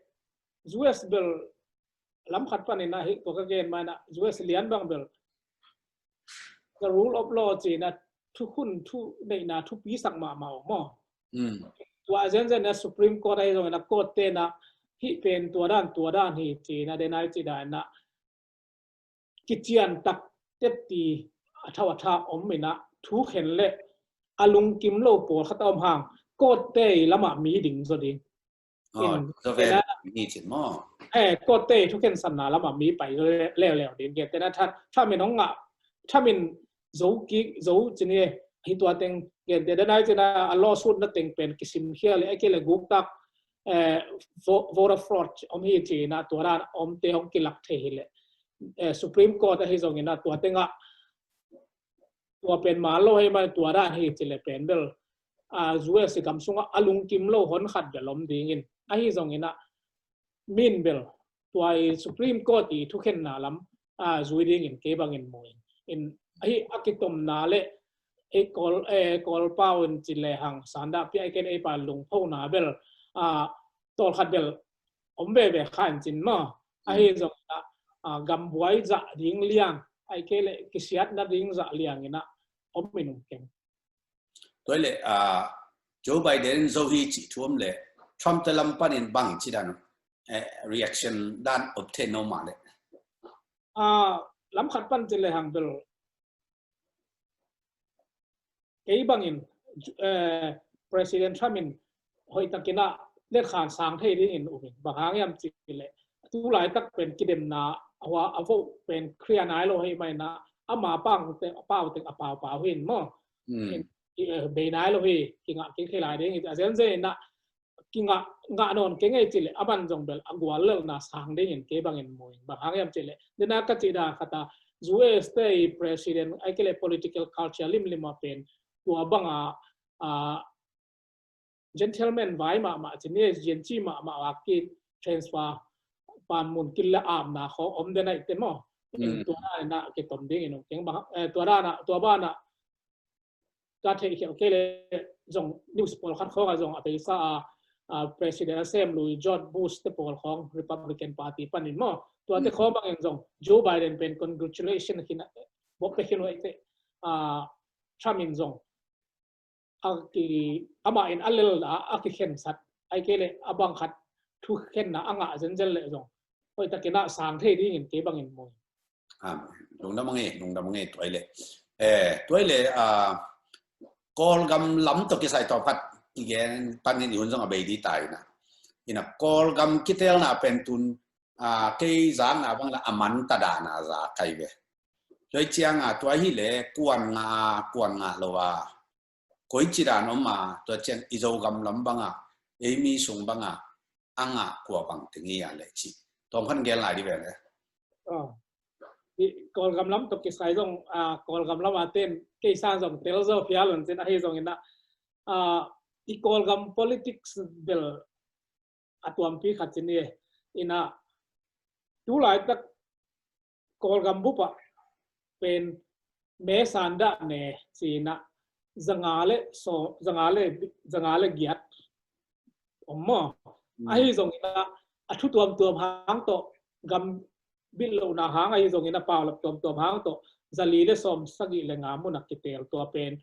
U S bel lam khat pan in a hi tua ka gen mai na U S lian bang bel the rule of law ci na thukhun thu neihna thupi sak mahmah uh maw? Tua a zenzen a Supreme Court ahi zongin a court ten a hih pen tua dan tua dan hi ci na den ai ci dan a kician tak tetti a thau a tha om in a thu khen leh a lungkim lo pawlkhat a om hang court te lamah mi ding zaw ding. Court te thukhensatna lamah mi pai zaw leuleu ding. Gen tena Trump in hong ngah, Trump in zo kik zo ci ni hi tua teng gen te den ai ci na a lawsuit na teng pen kisim khial leh a kei leh guk tak, eh, vo-, voter fraud om hi ci na tua dan om te hong kilak thei hi leh, eh, Supreme Court ahi zongin a tua tengah tua pen mal lo hei man tua dan hi ci leh pen bel, a, U S i gam sungah a lungkim lo hon khat bel om dingin ahi zongin a min bel tua i Supreme Court i thukhenna lam, a, zui dingin kei bangin mu in. In ahi a kitomna leh ei Kawl, eh, Kawl pau in ci leh hang sanda pia i ken ei pa lungphona bel, a, tawlkhat bel om veve kha in cin maw? Ahi zongin a, a, gambuai zah ding liang ai kei leh kisiatna ding zah liang in a om in um keng. Tua hi leh, a, Joe Biden zo hi cih thu om leh Trump te lam panin bang ci dan, eh, reaction dan om thei no mah leh. A, lam khat pan ci leh hang bel kei bangin, eh, President Trump in hoih takin a letkhan sang thei dingin um in bang hang hiam ci leh tu laitak pen kidemna a hua a vote pen clear nai lo hei mai na ama pau teng a pau teng a pau pau hi in maw? Bei nai lo hi, kingah kik thei lai ding hi a zenzen in a kingah ngah nawn kei ngei ci leh a man zong bel a gual lelna sang dingin kei bangin mu in bang hang hiam ci leh dena ka cih dan khat a U S te i president ai kei leh political culture limlim a pen tua banga, a, gentleman vai mahmah ci ni, zianci mahmah a ki transfer panmun kil le apna khawng om den aih te maw? Tua dan in a kitom dingin um keng bang, eh, tua dan a, tua ban a ka theihkhialh kei leh zong news pawlkhat khawngah zong a peisa a, a, president a sem lui George Bush te pawl khawng Republican Party panin maw? Tuate khawng bangin zong Joe Biden pen congratulation khin a, bawk pe khin uh aih te, a, Trump in zong a ki, amah in a lel a, a kikhensat ai kei leh a bang khat thukhenna a ngah zenzen leh zong hoih takin a sang thei dingin kei bangin mu. Lungdam a ngei, lungdam a ngei tua hi leh. Eh, tua hi leh, a, Kawlgam lam tawh kisai tawh khat kigen panin i hun zong a bei dih ta ina. Ina Kawlgam kitelna pen tun, a, kei zakna bang la a man ta dana za kai ve. Tua cianga tua hi le kuan nga, kuan nga lo a, koi ci dan om a, tua ciang i Zogam lam banga, ei mi sung banga, a nga kua bang ting hi a le ci. Tawm khan gel lai di ve le. Ah. I Kawlgam lam tawh kisai zong, ah, Kawlgam lam a ten, kei san zong tel zo phial un cin ahi zong ina, ah, i Kawlgam politics bel a tuampi khat cin i ina, tu laitak Kawlgam bupa pen me san dah ne cina zanga le so, zanga le, zanga le giat om maw. Mm. Ahi zong ina a thu tuamtuam hang tawh, gam bit lohna hang ahi zong ina paulap tuamtuam hang tawh, zali le sawm sagih le nga muna kitel tua pen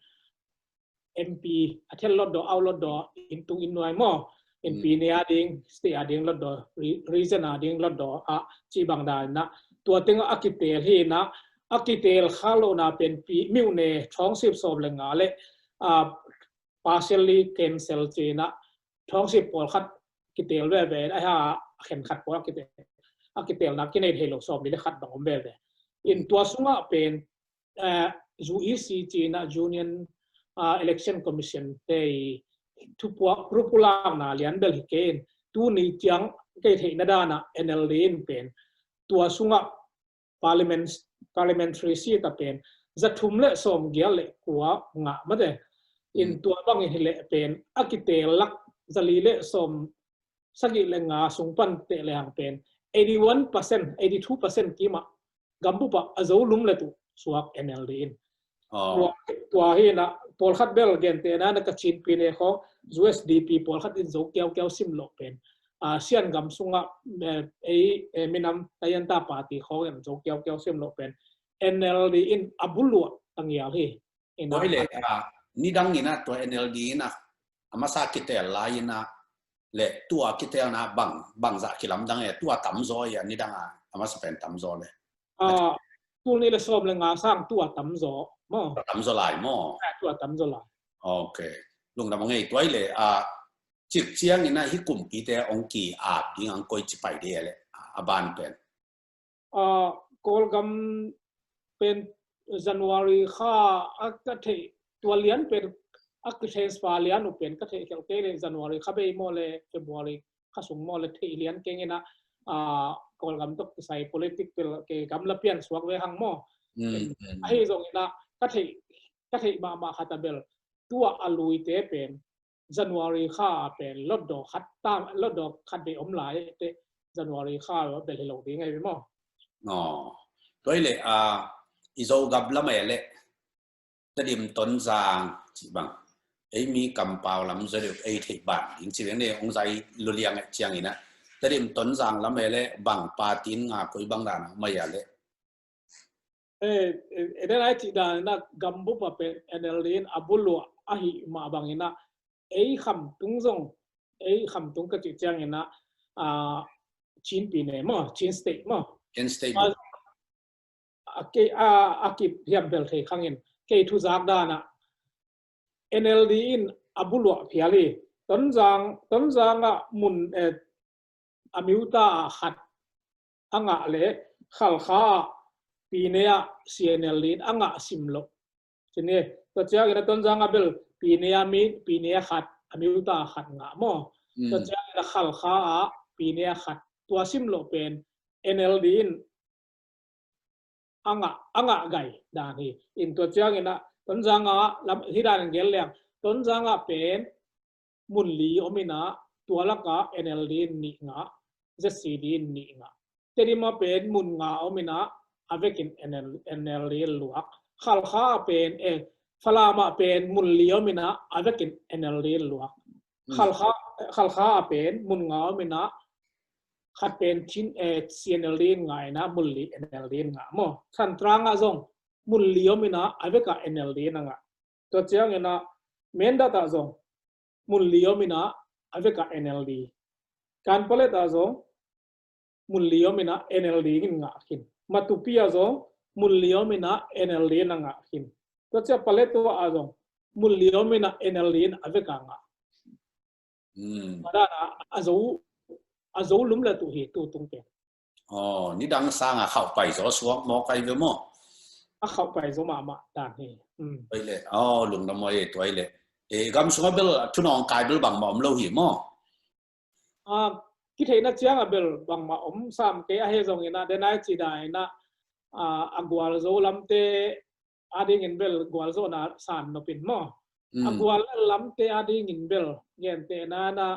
M P a thel lotdaw, au lotdaw, inn tung inn nuai maw. M P, mm, ne a ding, state a ding lotdaw, re-, region a ding lotdaw a ci bang dan ina tua teng a kitel hi ina, a kitel kha lohna pen pi miu ne thawngsip sawm le nga le, a, partially cancel cina thawngsip pawlkhat kitel veve, a ha a khen khat pawl a kitel, a kitelna kinei thei lo sawm li le khat bang om veve. In tua sungah pen, eh, U E C cina Union, ah, Election Commission te i thupuak rupulakna lian bel hi kei in, tuni tiang kei theihna dana N L D in pen tua sungah parliament, parliamentary seat a pen za thum le sawm giat le kua ngah mate. In, mm, tua bangin hi le pen a kitel lak zali le sawm sagih le nga sung pan teh le hang pen eighty one percent, eighty two percent kima gambupa a zo lum le tu suak N L D in. Oh. Tua, tua hi ina pawlkhat bel gente na na Kachin pi ne kho U S D P pawlkhat in zo kiaukiau sim lo pen. A, Sian gam sungah, eh, ei, eh, minam tayanta party khawng in zo kiaukiau sim lo pen N L D in a buluah tangial hi. Ina, oi le, a, nidang ina tua N L D ina a masa kitel lai ina le tua kitelna bang, bang za kilamdang e, tua tamzaw e, nidang a, a masa pen tamzaw le. A, tul ni le sawm le nga sang tua tamzaw maw. Tua tamzaw lai maw. A, tua tamzaw lai. Ok. Lungdam ngei tua i le, a, cik ciang ina hi kumpite ong ki-ap ding ang koi ci pai de le, a, a ban pen. A, Kawlgam pen January kha a ka theih tua lian pen a ki transfer lian uh pen ka theih khelh kei le January kha bei maw le February kha sung maw le theih lian keng ina, a, Kawlgam tawh kisai politic bel kei gam la pian suak ve hang maw. Mm, mm. Ahi zong ina ka theih, ka theih mahmah khat a bel tua a luite pen January kha a pen lotdaw khat tam, lotdaw khat bei om lai te January kha bel hi lo ding ahi ve maw. Aw. Tua i le, a, i Zogam lam e le Tedim Tonzang ci bang. Ei mi kampau lam zaw deuh ei theih ban ding ci bang ne ong zai luliang e ciang ina. Tedim Tonzang lam e le bang party in nga koi bang dan a mai a le. Eh, eh, eden ai ci dan ina gambupa pen N L D in a buluah ahi mah bang ina ei khamtung zong, ei khamtung ka ci ciang ina, a, Chin pi ne maw, Chin State maw. Chin State. A, a, kei, a, a kip hiam bel thei khangin kei thuzak dana N L D in a buluah phial hi. Tonzang, Tonzang ah mun, eh, a miuta ah khat a ngah le Khalkha ah Pine ah C N L D in a ngah sim loh. Cine, tua ciang ina Tonzang ah bel Pine ah mi, Pine ah khat, a miuta ah khat ngah maw. Mm. Tua ciang ina Khalkha ah Pine ah khat. Tua sim loh pen N L D in a ngah, a ngah gai dan hi. In tua ciang ina Tonzang ah lam hi dan gel liang. Tonzang ah pen mun li om ina tua laka N L D in nih ngah, Z C D in nih ngah. Tedim ah pen mun nga om ina a vekin N L, N L D in luak. Khalkha ah pen, eh, Falam ah pen mun li om ina a vekin N L D in luak. Mm. Khalkha, Khalkha ah pen mun nga om ina khat pen Chin, eh, C N L D in ngah ina mun li N L D in ngah maw. Thantrang ah zong mun li om ina a veka N L D in a ngah. Tua ciang ina Mindat ah zong mun li om ina a veka N L D. Kanpalet ah zong mun li om ina N L D in ngah khin. Matupi ah zong mun li om ina N L D in a ngah khin. Tua ciang Paletwa ah zong mun liau mina N L D in a vek a ngah. Hmm. Tua dan a, a zo, a zo lum le tuh hi tu tung pen. Oh, nidang sanga khauh pai zaw suak maw kai ve maw? A khauh pai zaw mahmah dan hi. Hmm. Oi le, oh, lungdam oi, tua oi le. E, gam sunga bel, thunawng kai bel bangmah om lo hi maw? Ah, kitheihna cianga bel bangmah om sam kei a hi zongina, denai ci daina, ah, a gualzo lamte adingin bel gualzawhna san nopin maw. A gual lamte adingin bel gentehna na,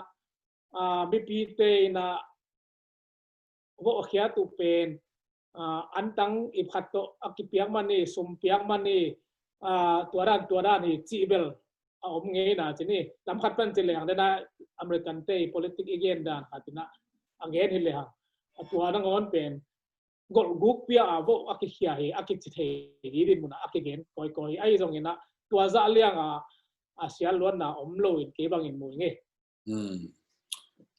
ah, mipite ina vawh a khiat uh pen, ah, antang ip khat tawh a kipiak mani, sum piak mani, ah, tua dan, tua dan hi cih bel a om ngeina ci ni. Lam khat pan ci leng dena American te i politic i gen dan khat ina a gen hi lehang. A tua nangawn pen golhguk pia a vawh a kikhia hi, a kici thei hi din muna a kigen kawikawi hi. Ahi zongina tua zah lianga a sial luanna om loin kei bangin mu nge. Hmm.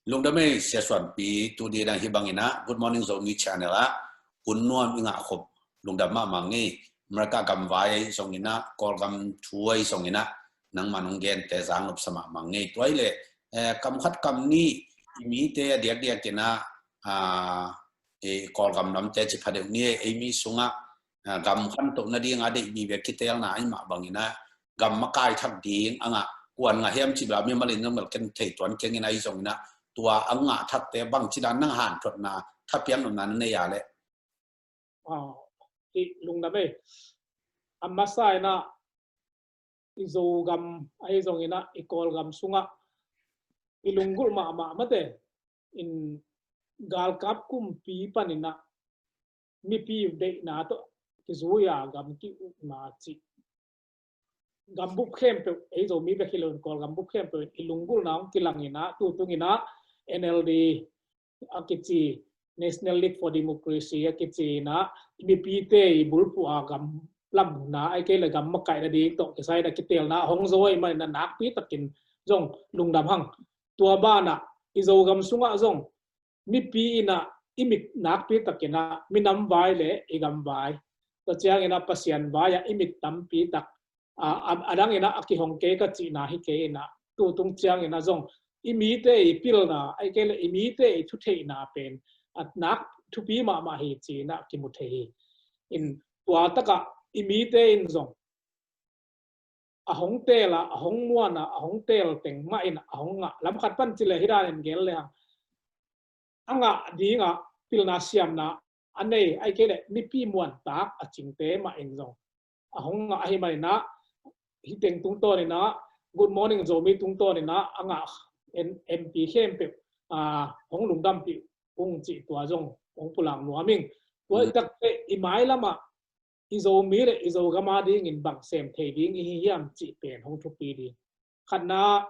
Lungdam ei Sia Suanpi, tu dina hi bangina Good Morning Zomi channel ah hun nuam i ngah khop lungdam mahmah ngei. America gam vai ahi zongina, Kawlgam thu ahi zongina, nangman hong gente zang nopsa mahmah ngei. Tua i le, eh, kam khat kam ni i mite a diakdiak ina, ah, eh, Kawlgam lamte ci pha deuh ni, ei mi sunga, ah, gam khantoh nadinga deih mi bek kitelna ahi mah bangina, gam makai thak ding a ngah, kuan ngah hiam ci bela mimal in zong bel ken thei tuan keng in ahi zongina, tua a ngah thakte bang ci dan nang hanthawnna, thapiak nopna na nei a le. Ah, i lungdam ei. A masa ina i Zogam ahi zongina, i Kawlgam sunga i lunggulh mahmah mate in galkap kumpi panina mipi deihna tawh kizuia gam ki-ukna cih gambup khempeuh, ei Zomi bek hi loin Kawlgambup khempeuh in i lunggulhna hong kilangina, tu tungina N L D a kici, National League for Democracy a kici ina, mipite i bulphuh a gam lamna, ahi kei le gam makaihna ding tawh kisai ina kitelna hong zo ahi manina nakpi takin zong lungdam hang. Tua bana i Zogam sunga zong mipi ina i mit nakpi takina minam vai le i gam vai, tua ciangina Pasian vai a i mit tampi tak, a, a, a dangina a kihong kei ka cihna hi kei ina, tu tung ciangina zong i mite i pilna, ahi kei le i mite i thutheihna pen a nak thupi mahmah hi cina kimu thei hi. In tua taka i mite in zong a hong tela, a hong muana, a hong tel teng mah in a hong ngah. Lam khat pan ci le hi danin gel le hang a ngah dinga pilna siamna a nei, ahi kei le mipi muantak a cingte mah in zong a hong ngah ahi manina, hi teng tungtawnina Good Morning Zomi tungtawnina a ngah M P khempeuh, ah, hong lungdampih ung cih tua zong hong pulak nuam ing. Tua i takte i mailamah i Zomi le i Zogam a dingin bang sem thei ding i hi hiam cih pen hong thupi ding. Khatna,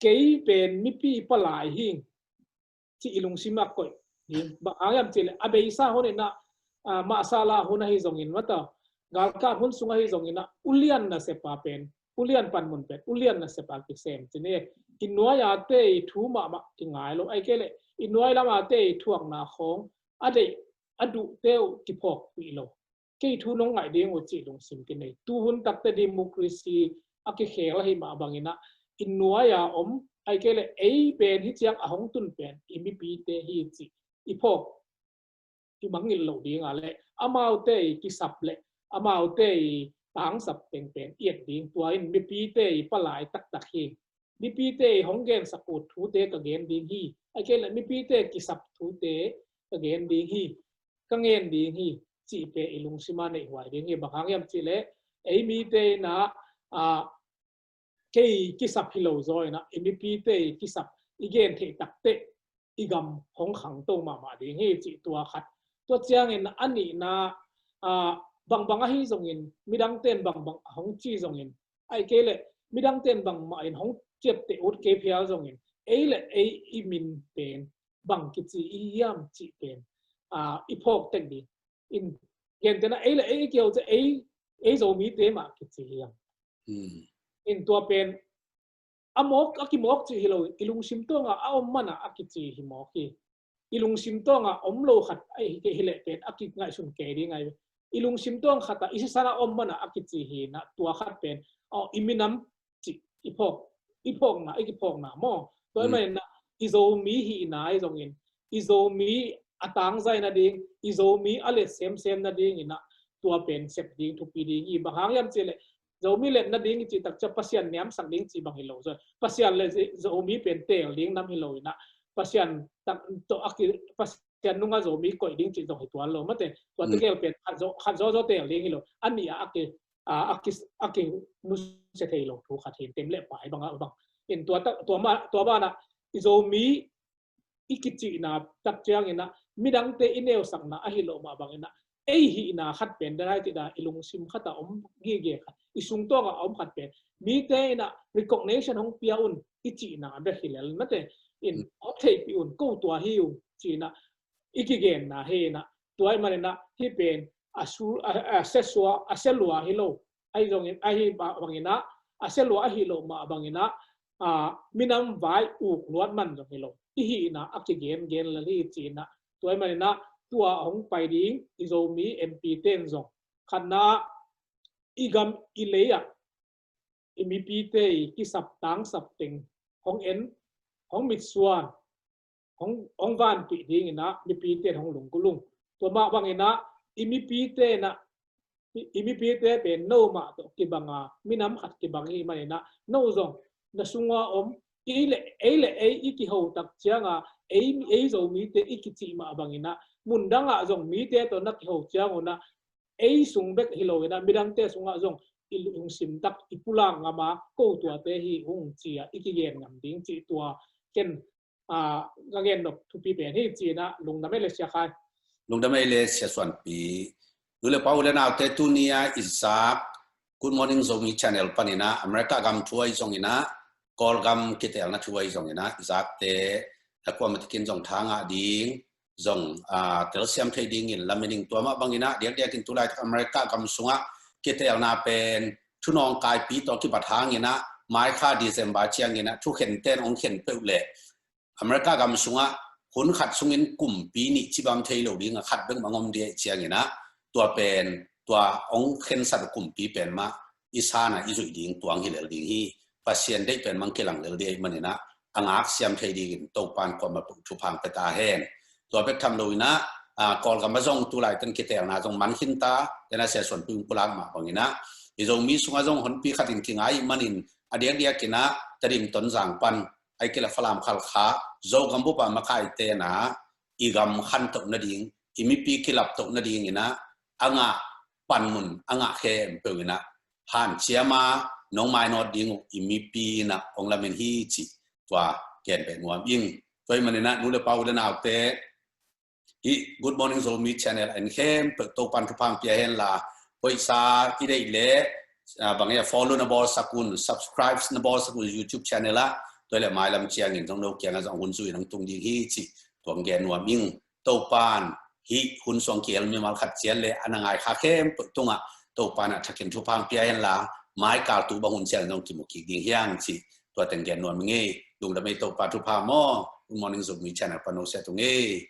kei pen mipi palai hi ing cih i lungsim a koih ding. Bang hang hiam cih le a beisa hun ina, ah, mahsala hun ahi zongin mata, galkap hun sung ahi zongina ulian nasepa pen, ulian panmun pen ulian nasepa kisem cini. I nuai a te i thu mahmah kingai lo, ahi kei le i nuai lam a te i thuakna khong a deih a duhte uh kiphawkpih lo. Kei thu nong ngaih ding uh cih lungsim kinei. Tuhun takte democracy a kikhel ahi mah bangina i nuai a om, ahi kei le ei pen hi ciang a hong tun pen i mipite hi cih i phawk i mangngilh loh dinga le amaute i kisap le amaute i tangsap teng pen i et ding. Tua in mipite i palai taktak hi. Mipite i hong gensak uh thute ka gen ding hi. Ahi kei le mipite kisap thute ka gen ding hi. Ka ngen ding hi. Cih pen i lungsima neihhuai ding hi. Bang hang hiam cih le ei mite ina, ah, kei kisap hi lo zaw ina i mipite i kisap i gen theih takte i gam hong khangto mahmah ding hi cih tua khat. Tua ciangin a nihna, ah, bangbang ahi zongin, midangte in bangbang a hong ci zongin, ahi kei le midangte in bangmah in hong ciapteh ut kei phial zongin, ei le ei i min pen bang kici i hiam cih pen, ah, i phawk tek ding. In gentehna ei le ei i kiau ci ei, ei Zomite mah kici hiam. Hmm. In tua pen a mawk, a kimawk cih hi lo, i lungsim tawnga a om mana a kici hi mawk hi. I lungsim tawnga om lo khat ahi kei hi leh pen a kingaihsun kei ding ahi. I lungsim tawng khata i sisan a om mana a kici hi na, tua khat pen aw, i minam cih i phawk, i phawkna, i kiphawkna maw. Tua i manin ah i Zomi hihna ahi zongin, i Zomi a tangzai nading, i Zomi a let semsem nadingin ah tua pen sep ding thupi ding hi. Bang hang hiam cihleh Zomi let nading i cih tak ciang Pasian niamsak ding cih bang hi lo. Pasian le Zomi pen teel ding nam hi lo in ah Pasian tak tawh a ki, Pasian nunga Zomi koih ding cih zong hi tuan lo mate. Tua tegel pen khat zaw, khat zaw zaw teel ding hi lo. A nih ah a ki, a, a ki, a kinusia thei lo thu khat hi in tem le pai bang ah bang. In tua tak, tua ma, tua banah i Zomi i kicihna tak ciangin ah midangte i neusakna ahi lo mah bangin ah ei hihna khat pen dan ai ti da i lungsim khat ah om gige khat, i sungtawng ah om khat pen mite in ah recognition hong pia un i cihna bek hi lel mate in hong theihpih un ko tua hi uh ci-in ah i kigenna hi in ah tua i manin ah hih pen a su, a, a sia sua, a sia lua hi lo. Ahi zongin, ahi bangin ah a sia lua ahi lo mah bangin ah, a, minam vai uk luat man zong hi lo. I hihna a kigen gen lel hi ci-in ah tua i manin ah tua hong pai ding i Zomi M P ten zong khatna ah i gam i lei ah i mipite i kisap tangsap teng hong en, hong mitsuan, hong, hong vanpih dingin ah mipite hong lunggulh ung. Tua mah bangin ah i mipite in ah i, i mipite pen no mah tawh kibang a minam khat kibang i hih manin ah no zong na sunga om ei le, ei le ei i kiho tak cianga ei, ei Zomite i kicih mah bangin ah mundang ah zong mite tawh na kiho ciangun ah ei sung bek hi lo in ah midangte sungah zong i lungsim tak i pulak ngam a ko tuate hi ung ci-a i kigen ngam ding cih tua ken, a, ka gen nop thupi pen hi ci-in ah lungdam ei le Sia Khai. Lungdam ei le Sia Suanpi. Nu le pa u le naute tuni-a i zak Good Morning Zomi Channel panin ah America gam thu ahi zongin ah Kawlgam kiteelna thu ahi zongin ah i zakte na kuamah takin zong tha ngah ding zong, a, telsiam thei dingin lamen ing. Tua mah bangin ah diakdiakin tulaitak America gam sungah kiteelna pen thunawng kaipi tawh kibat hangin ah mai kha December ciangin ah thukhen ten hong khen peuh leh America gam sungah hun khat sungin kumpi nih cibam thei lo ding a khat bek mah om ding ahih ciangin ah tua pen tua hong khensat kumpi pen mah i san a i zuih ding tuang hi lel ding hi. Pasian deih pen mah kilang lel ding ahih manin ah a ngak siam thei dingin Topan kuamah peuh thupha hong pia ta hen. Tua bek tham loin ah, a, Kawlgam ah zong tulaitak kiteelna zong man khin ta, tena Sia Suanpi hong pulak mah bangin ah i Zomi sungah zong honpi khat in kingai ahih manin a diakdiakin ah Tedim, Tonzang pan ahih kei leh Falam, Khalkha, Zogam bup a makaite in ah i gam khantoh nading, i mipi kilaptoh nadingin ah a ngah panmun, a ngah khempeuh in ah hanciam a nong mainawt ding uh i mipi in ah hong lamen hi cih tua gen beh nuam ing. Tua ahih manin ah nu le pa u le naute hih Good Morning Zomi Channel a en khempeuh Topan thupha hong pia hen la, hoihsa i deih leh, a, bang hiam, follow na bawlsak un, subscribe na bawlsak un YouTube channel ah, tua leh mailam ciangin zong no kiangah zong hun zui in hong tung ding hi cih tua hong gen nuam ing. Topan hih hun sung kihel mimal khat ciat leh a na ngai kha khempeuh tungah Topan a thakin thupha hong pia hen la, mai kal tu bang hun ciangin zong kimu kik ding hi hang cih tua teng gen nuam ing ei. Lungdam ei, Topa thupha maw. Good Morning Zomi Channel pan no sia tung ei.